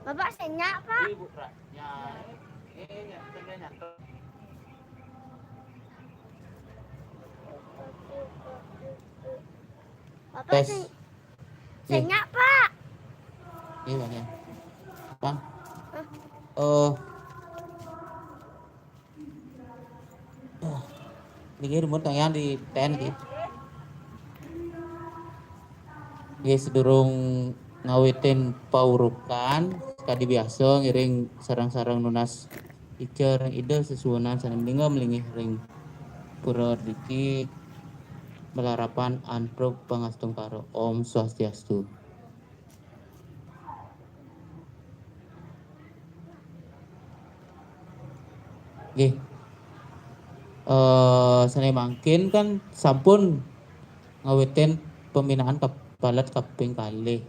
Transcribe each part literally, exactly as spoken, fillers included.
Bapak senyak, Pak. Bapak Tes. Sen-, senyak, Pak. Iya, Bang, ya. Bang. Eh, Niki rumpun kanggian di ten niki. Nggih, sedurung ngawitin paurukan, sakadi biasa ngiring sareng-sareng nunas ica ring Ida sesuunan sane malingga malinggih ring pura driki malarapan antuk pangastungkara. Om Swastiastu. Nggih. Eh, sane mangkin kan sampun ngawitin pembinaan kep-, palet kaping kalih.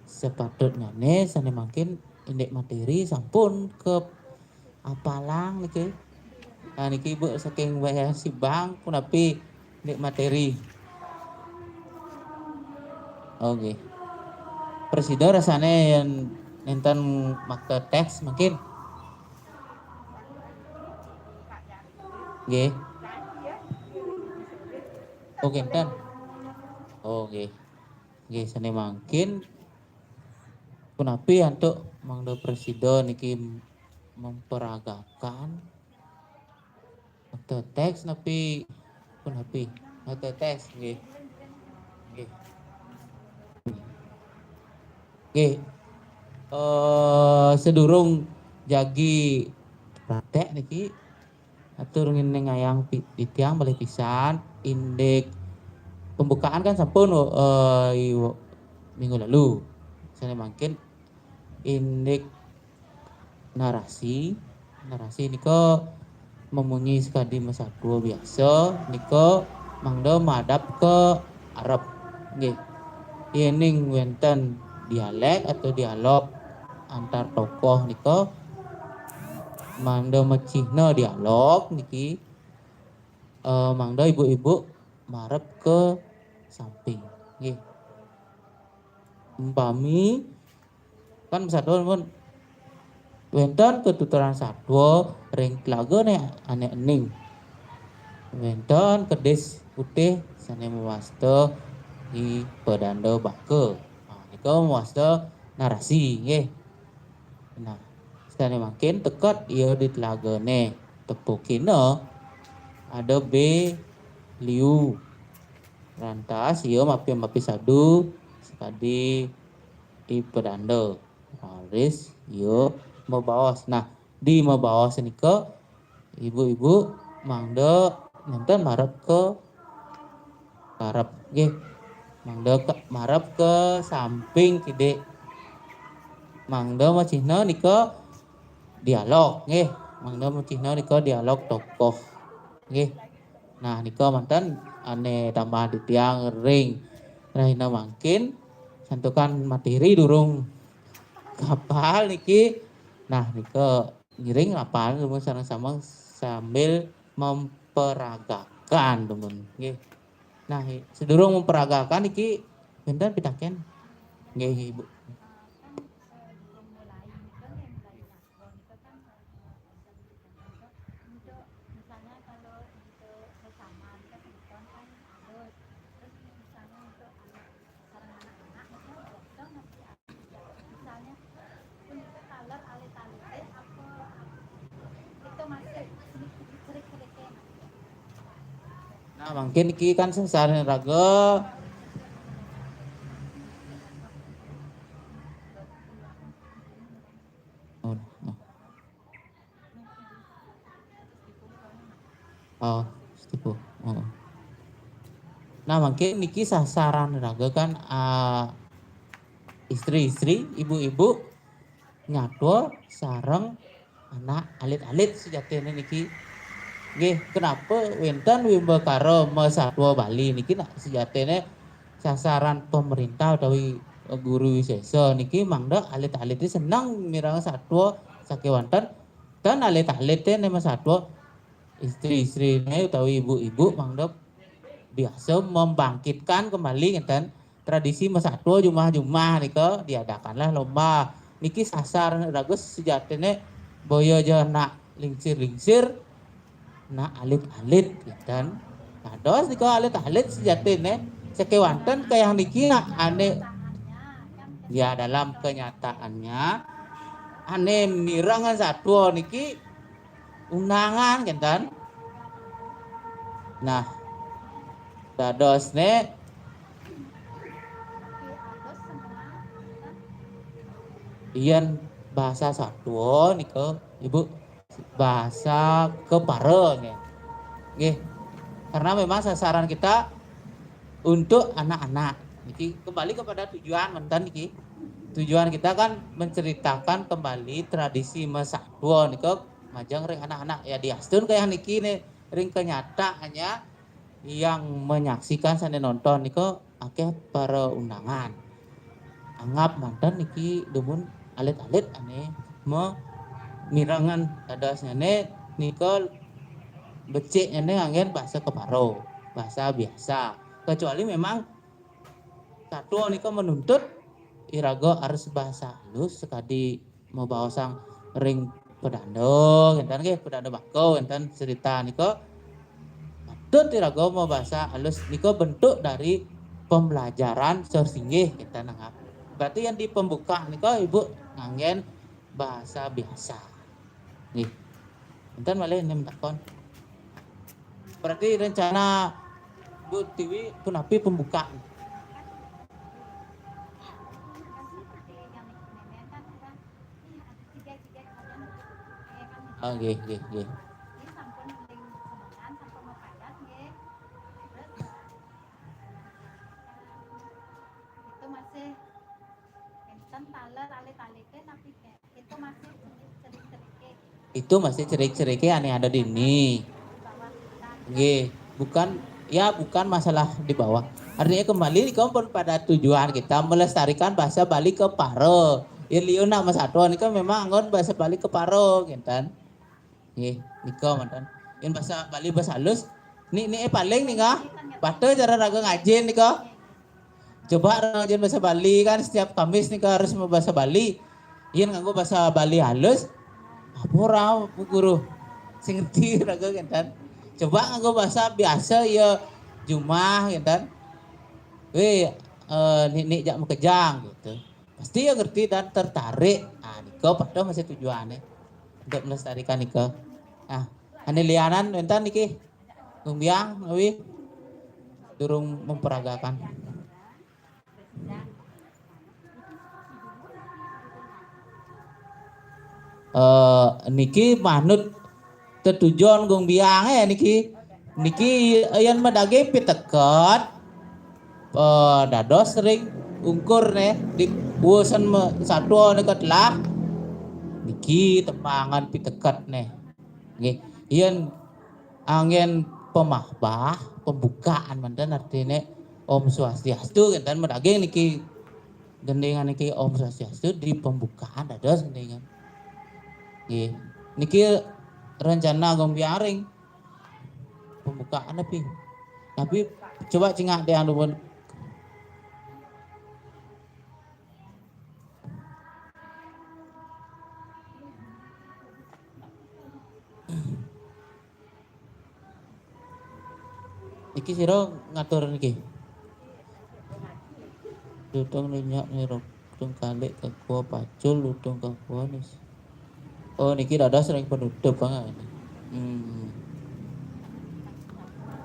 Sapatutnyane sane mangkin indik materi sampun kapalang niki. Nah, niki Ibu saking Wayah Sibang punapi indik materi? Oke. Presida rasane yen nenten makta teks mungkin. Nggih. Oke, enten. Oh, nggih. Nggih, sane mangkin punapi antuk mangda presida niki memperagakan makta teks napi punapi? Makta teks, nggih. Nggih. Nggih. Eh, sedurung jagi praktek niki, atur ngeningayang pi-, titiang malih pisan, indik pembukaan kan sampun, eh, i-, minggu lalu. Sane mangkin indik narasi, narasi nika mamunyi sakadi masatua biasa, nika mangda madep ka arep. Nggih. Yening wenten dialek atau dialog antar tokoh nika mangda macihna dialog niki, eh, mangda ibu-ibu marep ke samping. Nggih. Umpami kan satua pun wenten ketuturan satua ring telagane ane ening. Wenten kedis putih sane mawasta I Pedanda Baka. Nah, nika mawasta narasi, nggih. Nah, sane mangkin teket ia di telagane tepukina ada be liu. Lantas ia mapi-mapi sadu sakadi I Pedanda. Raris ia mabaos. Nah, di mabaos nika ibu-ibu mangda nenten marep ke karep, nggih. Mangda ke, marep ke samping kidik. Mangda macihna nika dialog, nggih. Mangda macihna nika dialog tokoh, nggih. Nah, nika manten ane tambah titiang ring rahina mangkin, santukan materi durung kapal niki. Nah, nika ngiring lapan dumun sareng-sareng sambil memperagakan dumun, nggih. Nah, sedurung memperagakan niki wenten pitaken? Nggih, Ibu. Nah, mangkin niki kan sasaran raga. Oh, oh. Oh, sepuh. Oh. Nah, mangkin niki sasaran raga kan, ah, istri-istri, ibu-ibu nyatua sareng anak alit-alit sejatine niki. Nggih, kenapa wenten wimbakara masatua Bali niki nak sejatine sasaran pemerintah utawi guru wisesa niki mangda alit-alite seneng mireng satua sakewanten. Tan alit-alite ne masatua, istri-istrine utawi ibu-ibu mangda biasa membangkitkan kembali ngenten tradisi masatua jumah-jumah nika diadakanlah lomba Niki sasar raga sejatine boya ja nak lingsir-lingsir, nak alit-alit, gitu. Dados nika alit-alit sejatine, sakewanten kayang niki nak ane, ya, dalam kenyataannya, ane mirengan satua niki undangan, kenten. Nah, dadosne yen bahasa satua nika, Ibu, bahasa kepara, nggih. Nggih. Karena memang sasaran kita untuk anak-anak. Niki kembali kepada tujuan manten niki. Tujuan kita kan menceritakan kembali tradisi masatua nika majeng ring anak-anak. Ya, diastun kayang niki ne ring kenyataannya yang menyaksikan sane nonton nika akeh para undangan. Anggap manten niki dumun alit-alit ane me-, mirengan dadosnyane nika beciknyane nganggen bahasa kepara, bahasa biasa. Kecuali memang satua nika menuntut iraga harus bahasa halus sakadi mabaosang ring pedanda, kenten nggih, pedanda baka, kenten cerita nika. Patut iraga mabasa halus nika bentuk dari pembelajaran sor singgih, kenten anggap. Berarti yang di pembuka nika Ibu nganggen bahasa biasa. Nggih. Enten malih ane matakon. Berarti rencana Bu Tiwi punapi pembuka? Ah, nggih, nggih, nggih. Itu masih enten taler alit-alite tapi itu masih cerik-cerike. Itu masih cerik-cerike ane ada dini. Nggih, bukan, ya, bukan masalah di bawah. Artinya kembali nika pun pada tujuan kita melestarikan bahasa Bali kepara. Ya, liu nak masatua nika memang anggon bahasa Bali kepara, kenten. Nggih, nika manten. Yen bahasa Bali bahasa halus, ni, ni, eh, paling nika, bata cara raga ngajin nika. Coba raga ngajin bahasa Bali kan setiap Kamis nika harus bahasa Bali. Yen nganggo bahasa Bali halus, apa ora, Bu Guru? Sing ngerti raga kenten. Coba nganggo bahasa biasa ya jumah kenten. Weh, eh, nik, nik jak makejang gitu. Pasti ya ngerti dan tertarik. Ah, nika pada masih tujuannya untuk melestarikan nika. Ah, ane lianan wenten niki. Gumbiang, Awi. Durung memperagakan. Eh, niki manut tetujon Gumbiange niki. Niki yen madaging piteket, eh, dados ring ungkur ne, di wusan me-, satua ne ketelah, niki tembangan piteket ne. Nggih. Yen anggen pamahbah, pembukaan manten artine Om Swastiastu, kenten madaging niki gendingan niki Om Swastiastu di pembukaan dados gendingan. Nggih. Niki rencana Gumbiang ring pembukaan tapi. Tapi coba cingak deh anu pun. Iki sira ngatur niki. Lutung Ninyak Nirok, Lutung Kalik Kakua Pacul, Lutung Kakua nis. Oh, niki dados ring penutup banget ini. Hmm.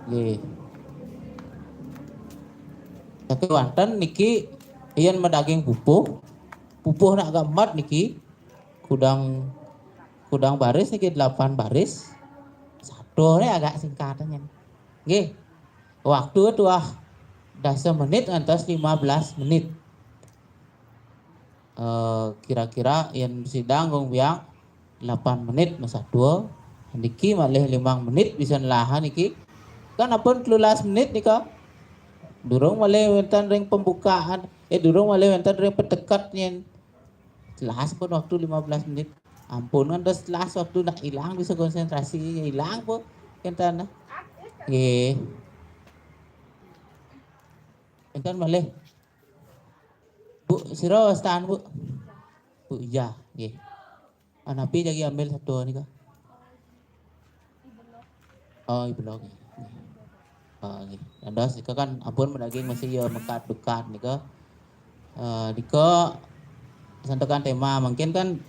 Nggih. Tapi wonten niki yen madaging pupuh, pupuh nak gamet niki kudang, kudang baris niki delapan baris. Satu ne agak singkatan. Nggih. Waktu tuah dasa menit ngantos lima belas menit. Eh, kira-kira yen sidang Gumbiang delapan menit masatua. Niki malih limang menit bisa nelahan niki. Kan ampun telulas menit nika. Durung malih wonten ring pembukaan, eh, durung malih wonten ring peteket nyen. Telas pun waktu lima belas menit. Ampun kan terus telas waktu nak ilang bisa konsentrasi ilang pun kenten. Nggih. Enten malih. Bu, sira wastan, Bu? Ujah, nggih. Ah, napi jagi ambil satu nika? Oh, I Belog. Oh, nggih. Dados nika kan ampun madaging masih ya mekat dukat nika. Eh, nika santukan tema mungkin kan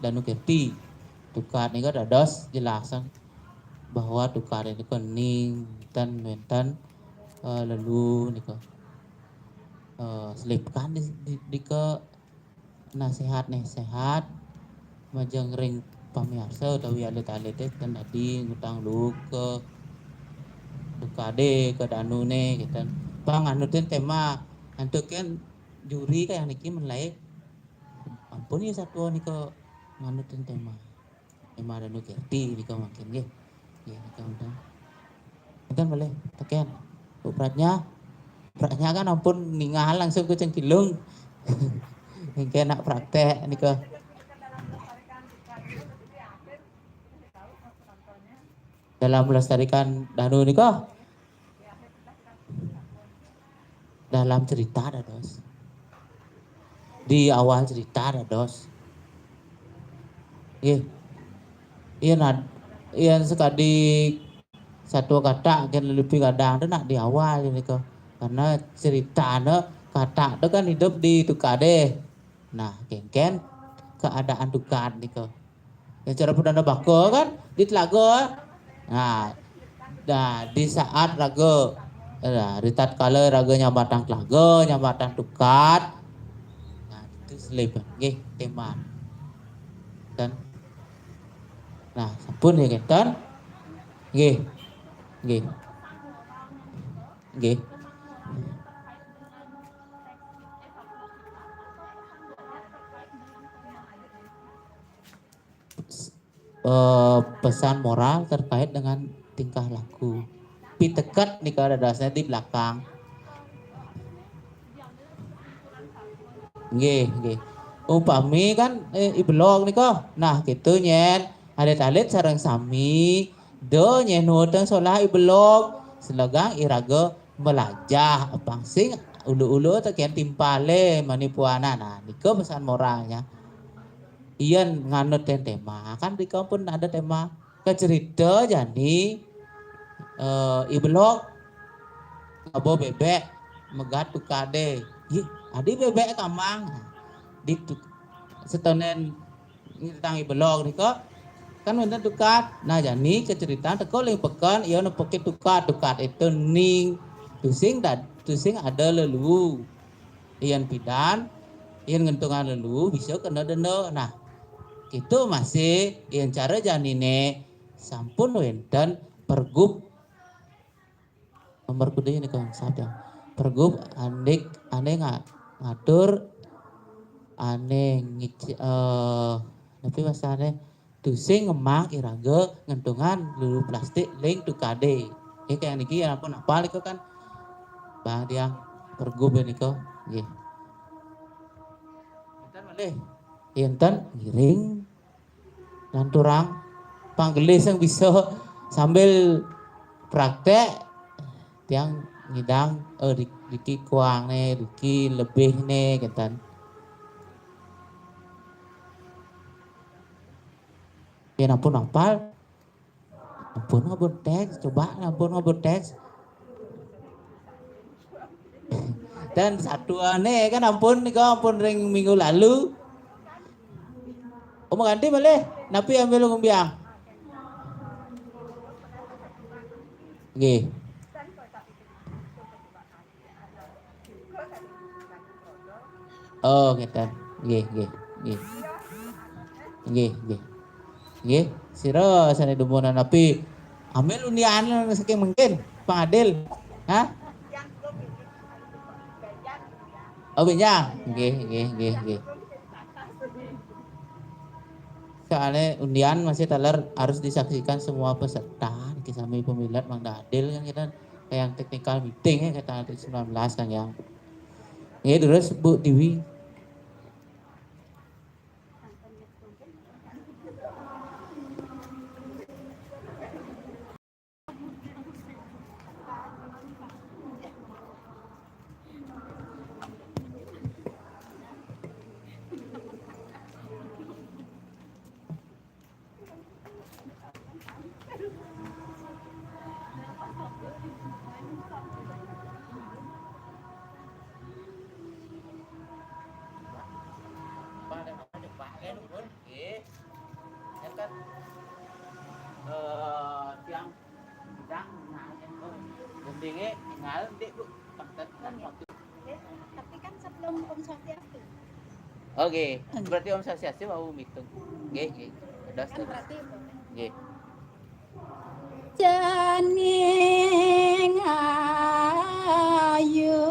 Danu Kerti. Dukat nika dados jelasan bahwa dukat nika ning ten wenten, eh, lelu nika. Eh, selipkan di, di, nika nasehat-nasehat majeng ring pamiarsa utawi alit-alit ten adi ngutang luka ke dukade ke danune keten. Pang nganutin tema antukin juri kaya niki menlai ampun ya satua nika nganutin tema. Tema Danu Kerti nika mungkin nggih. Nggih, nika mungkin. Enten malih teken. Bu Pratnya. Pratnya kan ampun ningal langsung ke cengkilung. Engke nak praktek nika. Dalam melestarikan danu nika. Dalam cerita dados. Di awal cerita dados. Nggih. Iya, nah, iya sekadi satu kata kan lebih kadang tu nak di awal nika. Karena ceritane kata tu kan hidup di tukade. Nah, kengken keadaan tukad nika. Yang cara pun ada baka kan di telaga. Nah, nah, di saat raga, nah, di tatkala raga nyambatang telaga, nyambatang tukad. Nah, itu selip nggih tema. Dan nah, sampun ya kenten. Nggih. Nggih. Nggih. Eh, pesan moral terkait dengan tingkah laku. Piteket nika dadasnya di belakang. Nggih, nggih. Upami kan, eh, I Belog nika. Nah, gitu nyen. Alit-alit sareng sami do nyen nuhuteng solah I Belog. Selegang iraga melajah apang sing ulu-ulu teken timpale mani puana. Nah, nika pesan moralnya. Yen nganut ten tema, kan nika pun ada tema. Kacerita jani, eh, I Belog ngaba bebek megat tukade. Ih, adi bebek kamang. Di tu-, setonen nyritang I Belog nika kan wenten tukad. Nah, jani kacerita teka ling peken, iya nepeki tukad. Tukad itu ning tusing dad-, tusing ada lelu. Yen pidan, yen ngentungan lelu bisa kena denda. Nah, gitu masih yen cara janine sampun wenten pergub nomor kuda ini kong satu. Pergub andik ane nga-, ngatur ane ngici, eh, tapi masane tusing ngemang iraga ngentungan lulu plastik ling tukade. Nggih, kaya niki ya ampun apal iku kan. Bang tiang pergub nika. Nggih. Enten malih. Enten ngiring lanturang panggelis yang bisa sambil praktek tiang ngidang, eh, di-, diki kuang ne, diki lebih ne, kenten. Ya ampun apal. Ampun ngabut teks, coba ampun ngabut teks. Dan satu ane kan ampun nika ampun ring minggu lalu. Om ganti malih, napi ambil ngumbiang? Nggih. Oh, ngeten. Nggih, nggih, nggih. Nggih, nggih. Nggih, sira sane dumunan napi? Ambil undian saking mungkin, Bang Adil. Hah? Oh, benjang. Nggih, nggih, nggih, nggih. Soalnya undian masih taler harus disaksikan semua peserta. Niki sami pemilet Mang Dadil kan kita kayak technical meeting ya kita nanti sembilan belas kan yang. Ya terus Bu Tiwi. Ini tinggal, Dek, Bu. Konten. Oke. Tapi kan sebelum Om Swastiastu. Oke, berarti Om Swastiastu mau mitung. Nggih, nggih. Terus, Kan terus. Berarti Om. Nggih. Cening ayu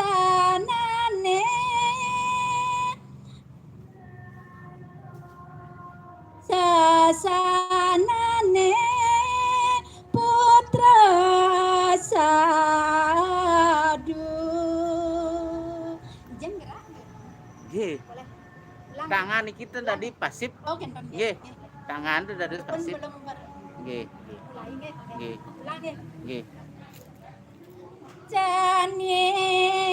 sasanane, sasanane putra sadu. Izin gerak. Nggih. Boleh. Ulang. Tangan iki tadi pasif. Oh, gendong. Nggih. Tangan itu tadi Pun pasif. Belum ber- Nggih. Mulai nggih. Nggih. Ulang nggih. Nggih. Jani